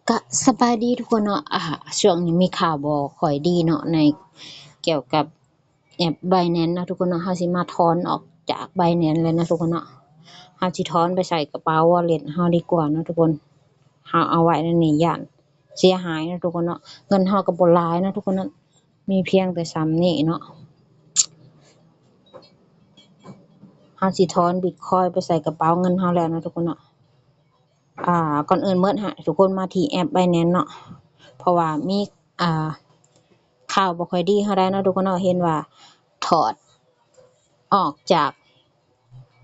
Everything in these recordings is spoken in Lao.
ກະສະບາຍດີທຸກຄົນເນາະ. ອາ ຊ່ວງນີ້ມີຂ່າວບໍ່ຄ່ອຍດີເນາະ ໃນ ກ່ຽວກັບແອັບ Binance ເນາະທຸກຄົນເນາະ. ເຮົາຊິມາຖອນອອກຈາກ Binance ເລີຍເນາະທຸກຄົນເນາະ. ເຮົາຊິຖອນໄປໃສ່ກະເປົາ wallet ເຮົາດີກວ່າເນາະທຸກຄົນ. ເຮົາເອົາໄວ້ໃນນີ້ຢ້ານເສຍຫາຍເນາະທຸກຄົນເນາະ. ເງິນເຮົາກໍບໍ່ຫຼາຍເນາະທຸກຄົນເນາະ. ມີພຽງແຕ່ສ່ຳນີ້ເນາະ. ເຮົາຊິຖອນ Bitcoin ໄປໃສ່ກະເປົາເງິນເຮົາແລ້ວເນາະທຸກຄົນເນາະ. ອາ ກ່ອນອື່ນໝົດໃຫ້ທຸກຄົນມາທີ່ແອັບ Binance ເນາະ ເພາະວ່າມີ ອາ ຂ່າວບໍ່ຄ່ອຍດີເທົ່າໃດເນາະທຸກຄົນເນາະ. ເຫັນວ່າຖອດອອກຈາກ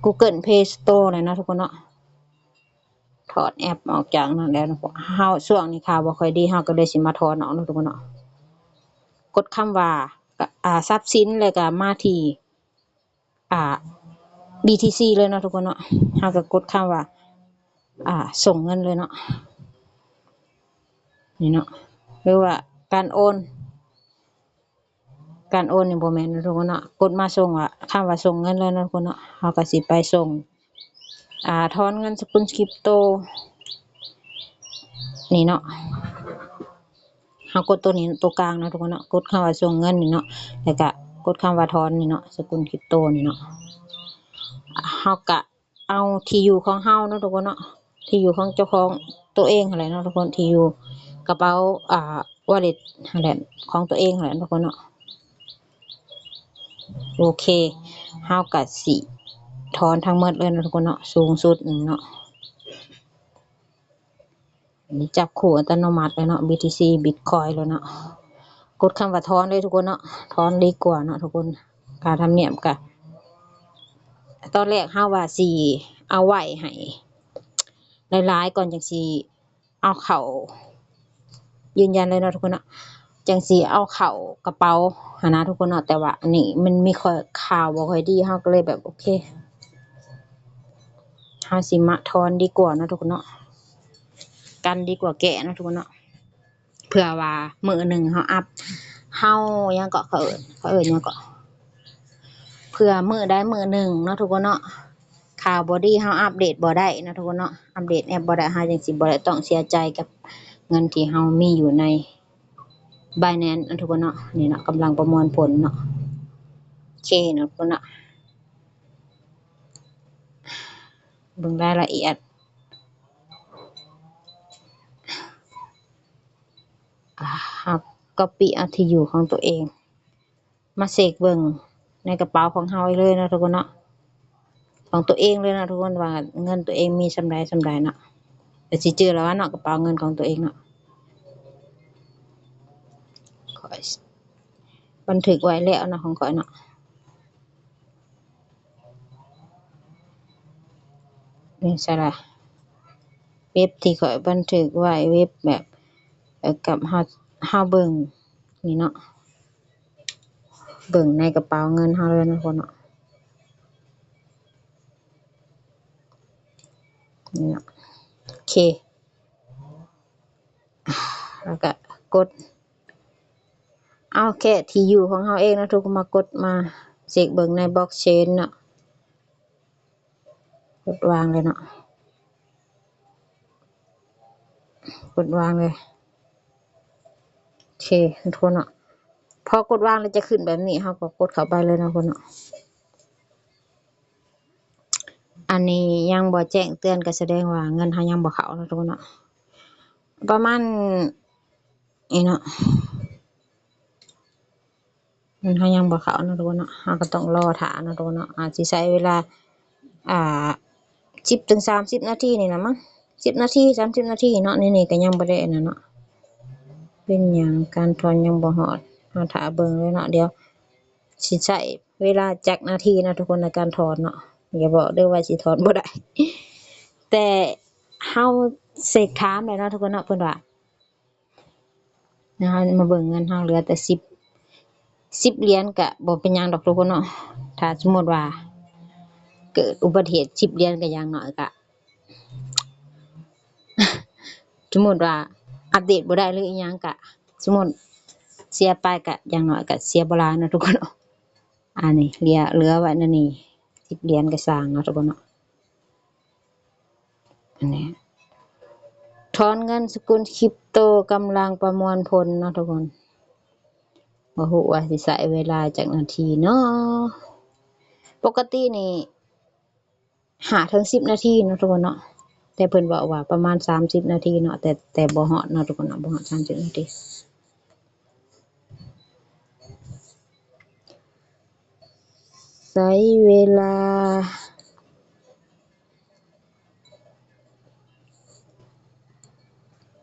Google Play Store ແລ້ວເນາະທຸກຄົນເນາະ. ຖອດແອັບອອກຈາກນັ້ນແລ້ວເນາະ. ເຮົາ ຊ່ວງນີ້ຂ່າວບໍ່ຄ່ອຍດີ ເຮົາກໍເລີຍຊິມາຖອນອອກເນາະທຸກຄົນເນາະ. ກົດຄຳວ່າ ອາ ຊັບສິນ ແລ້ວກໍມາທີ່ ອາ BTC ເລີຍເນາະທຸກຄົນເນາະ. ເຮົາກໍກົດຄຳວ່າ ອາ ສົ່ງເງິນເລີຍເນາະ. ນີ້ເນາະ ຫຼືວ່າການໂອນ ການໂອນນີ້ບໍ່ແມ່ນເນາະທຸກຄົນເນາະ. ກົດມາສົ່ງວ່າ ຄຳວ່າສົ່ງເງິນເລີຍເນາະທຸກຄົນເນາະ. ເຮົາກໍຊິໄປສົ່ງ ອາ ຖອນເງິນສະກຸນຄຣິບໂຕນີ້ເນາະ. ເຮົາກົດໂຕນີ້ ໂຕກາງເນາະທຸກຄົນເນາະ. ກົດຄຳວ່າສົ່ງເງິນນີ້ເນາະ ແລ້ວກະກົດຄຳວ່າຖອນນີ້ເນາະ ສະກຸນຄຣິບໂຕນີ້ເນາະ. ເຮົາກະ ເອົາທີ່ຢູ່ຂອງເຮົາເນາະທຸກຄົນເນາະ ທີ່ຢູ່ຂອງເຈົ້າຂອງຕົວເອງຫັ້ນແຫຼະເນາະທຸກຄົນ ທີ່ຢູ່ກະເປົາ ອາ wallet ຫັ້ນແຫຼະ ຂອງຕົວເອງຫັ້ນແຫຼະທຸກຄົນເນາະ. ໂອເຄ ເຮົາກະຊິຖອນທັງໝົດເລີຍເນາະທຸກຄົນເນາະ ສູງສຸດນີ້ເນາະ. ນີ້ຈັບຄູ່ອັດຕະໂນມັດເລີຍເນາະ BTC Bitcoin ເລີຍເນາະ. ກົດຄຳວ່າຖອນເລີຍທຸກຄົນເນາະ ຖອນດີກວ່າເນາະທຸກຄົນ. ຄ່າທຳນຽມກະ ຕອນແລກເຮົາວ່າຊິເອົາໄວ້ໃຫ້ຫຼາຍໆກ່ອນ ຈັ່ງຊິເອົາເຂົ້າ ຢືນຢັນເລີຍເນາະທຸກຄົນເນາະ ຈັ່ງຊິເອົາເຂົ້າກະເປົາຫັ້ນນະທຸກຄົນເນາະ. ແຕ່ວ່າອັນນີ້ມັນມີຂ້ອຍ ຂ່າວບໍ່ຄ່ອຍດີ ເຮົາກໍເລີຍແບບ ໂອເຄ ເຮົາຊິມາຖອນດີກວ່າເນາະທຸກຄົນເນາະ ກັນດີກວ່າແກ້ເນາະທຸກຄົນເນາະ. ເພື່ອວ່າມື້ໜຶ່ງເຮົາອັບ ເຮົາ ຫຍັງເກາະ ເຂົາເອີ້ນ ເຂົາເອີ້ນຫຍັງເກາະ ເພື່ອມື້ໃດມື້ໜຶ່ງເນາະທຸກຄົນເນາະ ຂ່າວບໍ່ດີເຮົາອັບເດດບໍ່ໄດ້ເນາະທຸກຄົນເນາະ ອັບເດດແອັບບໍ່ໄດ້ ເຮົາຈັ່ງຊິບໍ່ໄດ້ຕ້ອງເສຍໃຈກັບເງິນທີ່ເຮົາມີຢູ່ໃນ Binance ເນາະທຸກຄົນເນາະ. ນີ້ເນາະ ກຳລັງປະມວນຜົນເນາະ ໂອເຄເນາະທຸກຄົນເນາະ ເບິ່ງລາຍລະອຽດ ອາ ເຮົາກັອບປີ້ເອົາທີ່ຢູ່ຂອງຕົວເອງມາເຊັກເບິ່ງໃນກະເປົາຂອງເຮົາເລີຍເນາະທຸກຄົນເນາະ ຂອງຕົວເອງເລີຍເນາະທຸກຄົນ ວ່າເງິນຕົວເອງມີສ່ຳໃດສ່ຳໃດເນາະ. ແຕ່ຊິຈື່ແລ້ວວ່າເນາະ ກະເປົາເງິນຂອງຕົວເອງເນາະ ຂ້ອຍບັນທຶກໄວ້ແລ້ວເນາະ ຂອງຂ້ອຍເນາະ. ນີ້ໃສລະ ເວັບທີ່ຂ້ອຍບັນທຶກໄວ້ ເວັບແບບ ເອີ ກັບເຮົາ ເຮົາເບິ່ງນີ້ເນາະ ເບິ່ງໃນກະເປົາເງິນເຮົາເລີຍເນາະທຸກຄົນເນາະ. ນີ້ເນາະ ໂອເຄ ແລ້ວກະກົດ ເອົາແຄ່ທີ່ຢູ່ຂອງເຮົາເອງເນາະທຸກຄົນ ມາກົດມາເຊັກເບິ່ງໃນ Blockchain ເນາະ. ກົດວາງເລີຍເນາະ ກົດວາງເລີຍ ໂອເຄທຸກຄົນເນາະ. ພໍກົດວາງແລ້ວຈະຂຶ້ນແບບນີ້ ເຮົາກໍກົດເຂົ້າໄປເລີຍເນາະທຸກຄົນເນາະ. ອັນນີ້ຍັງບໍ່ແຈ້ງເຕືອນ ກໍສະແດງວ່າເງິນເຮົາຍັງບໍ່ເຂົ້າເນາະທຸກຄົນເນາະ ປະມານນີ້ເນາະ ເງິນເຮົາຍັງບໍ່ເຂົ້າເນາະທຸກຄົນເນາະ ເຮົາກໍຕ້ອງລໍຖ້າເນາະທຸກຄົນເນາະ. ອາດຊິໃຊ້ເວລາ ອ່າ ສິບເຖິງສາມສິບນາທີນີ້ລະມັ້ງ ສິບນາທີ ສາມສິບນາທີເນາະ. ນີ້ ນີ້ກໍຍັງບໍ່ໄດ້ອັນນັ້ນເນາະ ເປັນຫຍັງການຖອນຍັງບໍ່ຮອດ ເຮົາຖ້າເບິ່ງເລີຍເນາະ. ດຽວຊິໃຊ້ເວລາຈັກນາທີເນາະທຸກຄົນ ໃນການຖອນເນາະ ຢ່າບອກເດີວ່າຊິຖອນບໍ່ໄດ້ ແຕ່ເຮົາເຊັກຖາມແລ້ວເນາະທຸກຄົນເນາະ ເພິ່ນວ່າ ເຮົາມາເບິ່ງເງິນເຮົາເຫຼືອແຕ່ສິບ ສິບຫຼຽນກະບໍ່ເປັນຫຍັງດອກທຸກຄົນເນາະ. ຖ້າສົມມຸດວ່າເກີດອຸບັດເຫດສິບຫຼຽນ ກະຢ່າງໜ້ອຍກະ ສົມມຸດວ່າອັບເດດບໍ່ໄດ້ ຫຼື ອີ່ຫຍັງກະ ສົມມຸດເສຍໄປ ກະຢ່າງໜ້ອຍກະເສຍບໍ່ຫຼາຍເນາະທຸກຄົນເນາະ. ອັນນີ້ເຫຼືອ ເຫຼືອໄວ້ແນວນີ້ ສິບຫຼຽນກະຊ່າງເນາະທຸກຄົນເນາະ. ອັນນີ້ ຖອນເງິນສະກຸນຄຣິບໂຕກຳລັງປະມວນຜົນເນາະທຸກຄົນ. ບໍ່ຮູ້ວ່າຊິໃຊ້ເວລາຈັກນາທີເນາະ. ປົກກະຕິນີ້ ຫ້າເຖິງສິບນາທີເນາະທຸກຄົນເນາະ, ແຕ່ເພິ່ນເວົ້າວ່າປະມານສາມສິບນາທີເນາະ, ແຕ່ ແຕ່ບໍ່ຮອດເນາະທຸກຄົນເນາະ, ບໍ່ຮອດສາມສິບນາທີ. ໃຊ້ເວລາ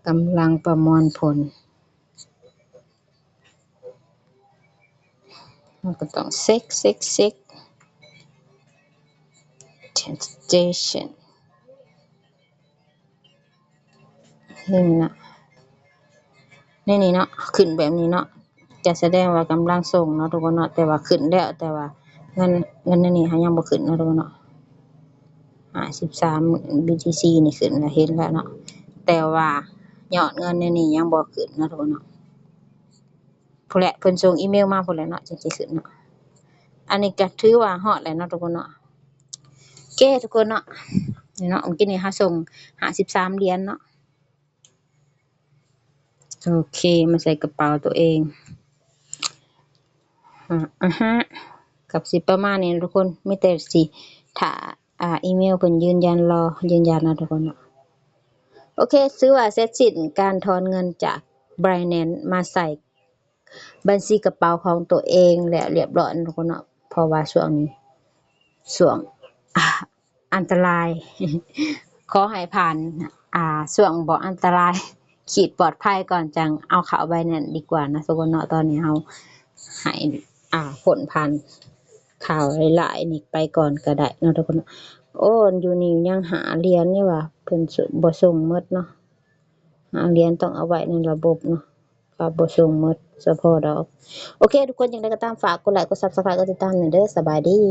ກຳລັງປະມວນຜົນ. ເຮົາກໍຕ້ອງເຊັກ ເຊັກ ເຊັກ transaction ນີ້ນະ ໃນນີ້ເນາະ ຂຶ້ນແບບນີ້ເນາະ ຈະສະແດງວ່າກຳລັງສົ່ງເນາະທຸກຄົນເນາະ, ແຕ່ວ່າຂຶ້ນແລ້ວ ແຕ່ວ່າເງິນ ເງິນໃນນີ້ຫາຍັງບໍ່ຂຶ້ນເນາະທຸກຄົນເນາະ. ຫ້າສິບສາມ ບີທີຊີ ນີ້ຂຶ້ນແລ້ວ ເຫັນແລ້ວເນາະ, ແຕ່ວ່າຍອດເງິນໃນນີ້ຍັງບໍ່ຂຶ້ນເນາະທຸກຄົນເນາະ. ພຸ້ນແຫຼະ ເພິ່ນສົ່ງອີເມວມາພຸ້ນແຫຼະເນາະ ຈັ່ງຊິຂຶ້ນເນາະ. ອັນນີ້ກໍຖືວ່າຮອດແລ້ວເນາະທຸກຄົນເນາະ. ໂອເຄທຸກຄົນເນາະ ນີ້ເນາະ ເມື່ອກີ້ນີ້ເຮົາສົ່ງຫ້າສິບສາມຫຼຽນເນາະ. ໂອເຄ ມາໃສ່ກະເປົາຕົວເອງ. ອາ ອາຮະ ກໍຊິປະມານນີ້ທຸກຄົນ, ມີແຕ່ຊິຖ້າ ອາ ອີເມວເພິ່ນຢືນຢັນ ລໍຢືນຢັນເນາະທຸກຄົນເນາະ. ໂອເຄ ຖືວ່າເສັດສິ້ນການຖອນເງິນຈາກ Binance ມາໃສ່ບັນຊີກະເປົາຂອງຕົວເອງແລ້ວລຽບຮ້ອຍເນາະທຸກຄົນເນາະ, ເພາະວ່າຊ່ວງນີ້ ຊ່ວງ ອາ ອັນຕະລາຍ ຂໍໃຫ້ຜ່ານ ອາ ຊ່ວງບໍ່ອັນຕະລາຍ ຂີດປອດໄພກ່ອນ ຈັ່ງເອົາເຂົ້າໄວ້ນັ້ນດີກວ່ານະທຸກຄົນເນາະ. ຕອນນີ້ເຮົາໃຫ້ ອາ ພົ້ນຜ່ານຂ່າວຫຼາຍໆນີ້ໄປກ່ອນກໍໄດ້ເນາະທຸກຄົນເນາະ. ໂອ້ ຢູ່ນີ້ຍັງຫ້າຫຼຽນນີ້ວ່າ ເພິ່ນບໍ່ສົ່ງໝົດເນາະ, ຫ້າຫຼຽນຕ້ອງເອົາໄວ້ໃນລະບົບເນາະ, ກໍບໍ່ສົ່ງໝົດສະເພາະດອກ. ໂອເຄ ທຸກຄົນ ຈັ່ງໃດກໍຕາມ ຝາກກົດໄລ ກົດ Subscribe ກົດຕິດຕາມແດ່ເດີ. ສະບາຍດີ.